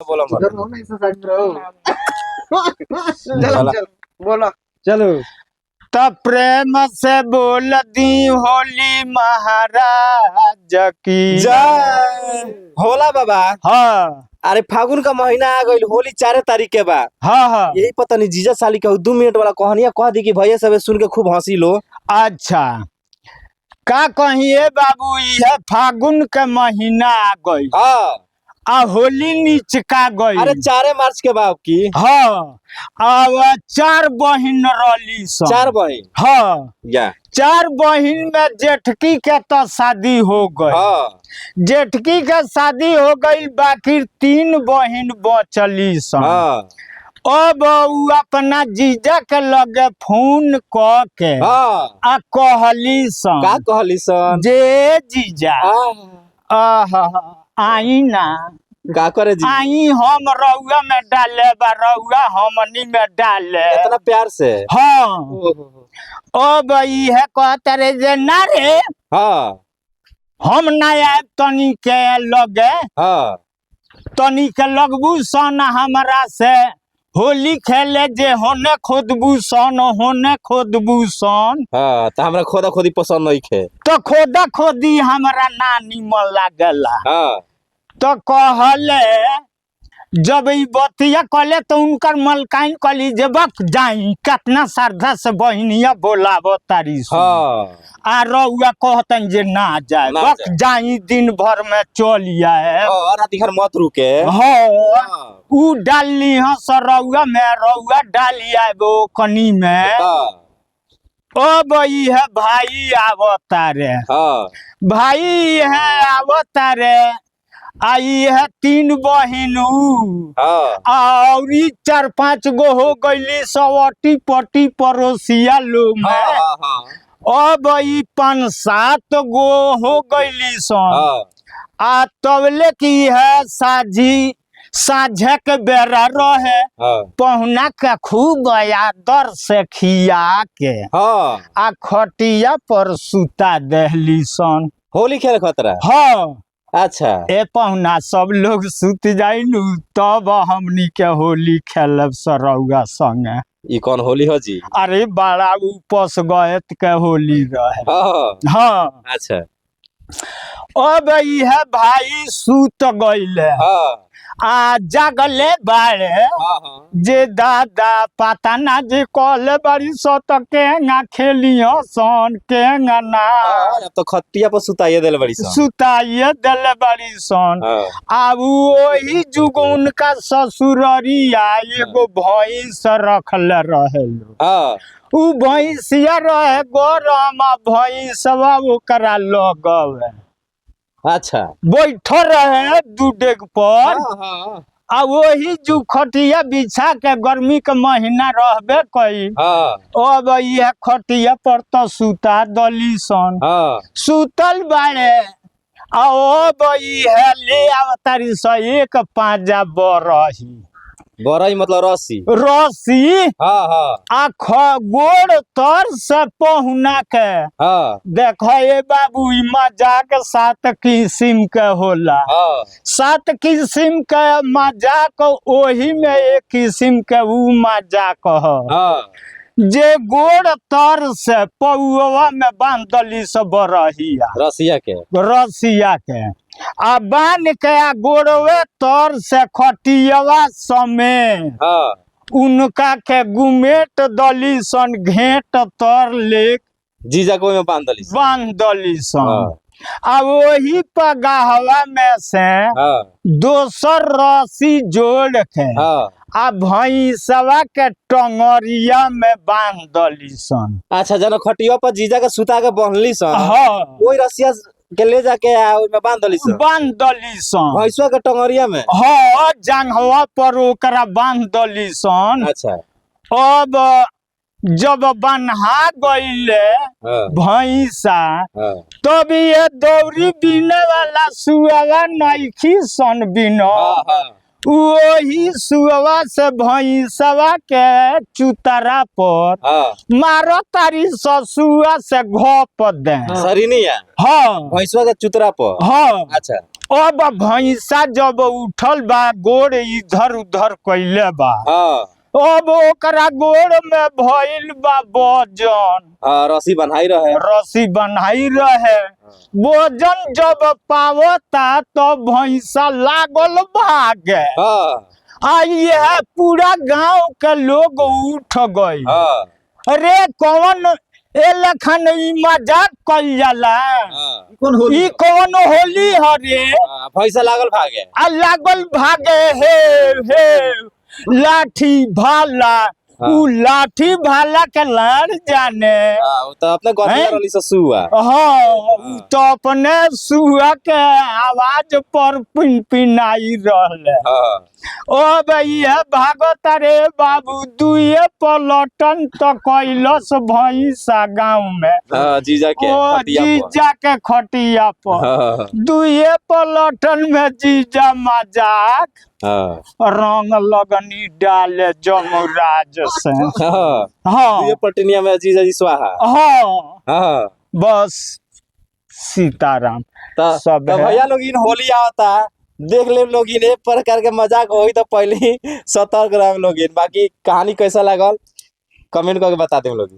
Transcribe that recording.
बोला मत। इधर रहो ना, इस साइड में रहो। चलो चला। चलो बोलो। चलो। त प्रेम से बोल दी होली महाराज की जय होला बाबा। हाँ। अरे फागुन का महीना आ गइल, होली 4 तारीख के बा। हाँ हाँ। यही पता नहीं जीजा साली का 2 मिनट वाला कहानिया कह दी कि भैया सब सुन के खूब हंसी लो। अच्छा का कहिए बाबू, यह फागुन के महीना आ गई हाँ। आ होली निचका गई। अरे 4 मार्च के बाप की। हाँ, अब 4 बहिन रली सन। 4 बहिन? हाँ। या। 4 बहिन में जेठकी के तो शादी हो गई। हाँ। जेठकी के शादी हो गई, बाकी 3 बहिन बचली सन। हाँ। अब उ अपना जीजा के लगे फोन क के हाँ। आ कहली सन। का कहली सन? जे जीजा। हाँ। आहा, आई ना। का करे जी? आई हम रउआ में डाले बा, रउआ हमनी में डाले। इतना प्यार से? हाँ। अब इहे कहते रे जे ना रे। हाँ। हम ना आए तनी के लगे। हाँ। तनी के लगबू सन हमरा से होली खेले, जे होने खोदबू सन होने खोदबू सन। हाँ, तो हमरा खोदा खोदी पसंद नहीं खे। तो खोदा खोदी हमरा ना निमन लागला। हाँ। तो कहले जब ई बतिया कहले तो उनकर मलकाइन कहली जे बक जाई कितना श्रद्धा से बहिनिया बोलावो तारी सन। हाँ। आ रउआ कहतन जे ना जाए, ना बक जाए। जाई दिन भर में चल आए। हाँ, रात भर मत रुके। हाँ। हाँ। उ डाली हं सरौआ में, रउआ डाली आए वो कनी में। हाँ। अब ई है भाई आवता रे। हाँ। भाई है आवता रे, आई है 3 बहिन उ। हाँ। और ई 4-5 गो हो गईली सवटी पटी पड़ोसिया लोग में। हाँ, हाँ, अब ई 5-7 गो हो गईली सन। हाँ। आ तबले की है साझी साझे के बेरा रहे। हाँ। पहुना के खूब आदर से खिया के हाँ। आ खटिया पर सुता देहली सन। होली खेल खतरा? हाँ। अच्छा। ए पहुना सब लोग सुत जाइलू तब हमनी के होली खेलब सरौआ संगे। ई कौन होली हो जी? अरे बड़ा उपस गए के होली रहे। हाँ। हाँ। अच्छा। अब इहे भाई सुत गईले। हाँ। आ जागले बाड़े। हाँ, हाँ। जे दादा पता ना जे कहले बड़ी सत केंगा खेलियो सन केंगा ना। हाँ, अब तो खटिया पर सुताइए देले बड़ी सन। सुताइए देले बड़ी सन। हाँ। आब ओही जुग उनका ससुररिया एगो भैंस रखले रहे। हाँ। उ भैंसिया रहे गरम, आ भैंसवा ओकरा लगवे। अच्छा। बैठल रहे 2 डेग पर। हाँ, हाँ। आ वही जो खटिया बिछा के गर्मी के महीना रहबे कई। हाँ। अब यह खटिया पर तो सुता दली सन। हाँ। सुतल बाड़े। आ अब यह ले आवतारी स 1 पांजा बरही। बरही मतलब रस्सी? रस्सी। हाँ, हाँ। आ गोड़ तर से पहुना के। हाँ। देखो ये बाबू, ई मजाक 7 किस्म के होला। हाँ। 7 किस्म के मजाक, ओही में 1 किस्म के ऊ मजाक ह। हाँ। जे गोड़ तर से पौवा में बांध दली से बरहिया। रसिया के? रसिया के। आ बांध के आ गोड़वे तर से खटियवा समेत। हाँ। उनका के गुमेट दली सन घेंट तर ले जीजा को में बांध दली सन। बांध दली सन। हाँ। आ वही पगाहवा में से हाँ। दोसर रस्सी जोड़ के हाँ। आ भैंसवा के टंगरिया में बांध दली सन। अच्छा, जना खटिया पर जीजा के सुता के बांधली सन। हाँ। वही रस्सिया के ले जाके आ ओई में बांध दली सन। बांध दली सन। भैंसवा के टंगरिया में? हाँ, जांघवा पर ओकरा बांध दली सन। अच्छा। अब जब बन्हा गईले हाँ। भैंसा, हाँ। तब ये दौरी बिने वाला सुअवा नइखी सन बिनो। हाँ, हाँ। वही सुअवा से भैंसवा के चुतरा पर हाँ। मारो तारी ससुआ से घोप दे। सरिनिया? हाँ। भैंसवा के चुतरा पर? हाँ। अच्छा। अब भैंसा जब उठल बा गोड़ इधर उधर कइले बा। हाँ। अब ओकरा गोड़ में भइल बा वजन। हाँ, रस्सी बन्हाई रहे। रस्सी बन्हाई रहे। वजन जब पावता तो भैंसा लागल भागे। हाँ। आ यह पूरा गांव के लोग उठ गई। हाँ। अरे कौन ए लखन ई मजाक कइल जाला? हाँ। कौन होली? ई कौन होली हरे? हाँ, भैंसा लागल भागे। आ लागल भागे हे हे लाठी भाला। हाँ। उ लाठी भाला के लड़ जाने। हाँ, उ तो अपने गथिया हैं? रहली ससुआ। हाँ, उ तो अपने सुआ के आवाज पर पिन पिनाई रहले। हाँ। ओ भैया भागत रे बाबू दुए पलटन तो कैलस भैंसा गांव में। हाँ, जीजा के ओ खटिया पर। जीजा के खटिया पर। हाँ। दुए पलटन में जीजा मजाक हाँ। रंग लगनी डाले जमुराज से। हाँ। हाँ। दुए पटनिया में जीजा जी स्वाहा। हाँ। हाँ। बस सीताराम। त सब त है। भैया लोग इन होली आवता देख ले लोग इन एक प्रकार के मजाक होई तो पहले ही सतर्क रह लोग इन। बाकी कहानी कैसा लागल कमेंट करके बता दे लोग।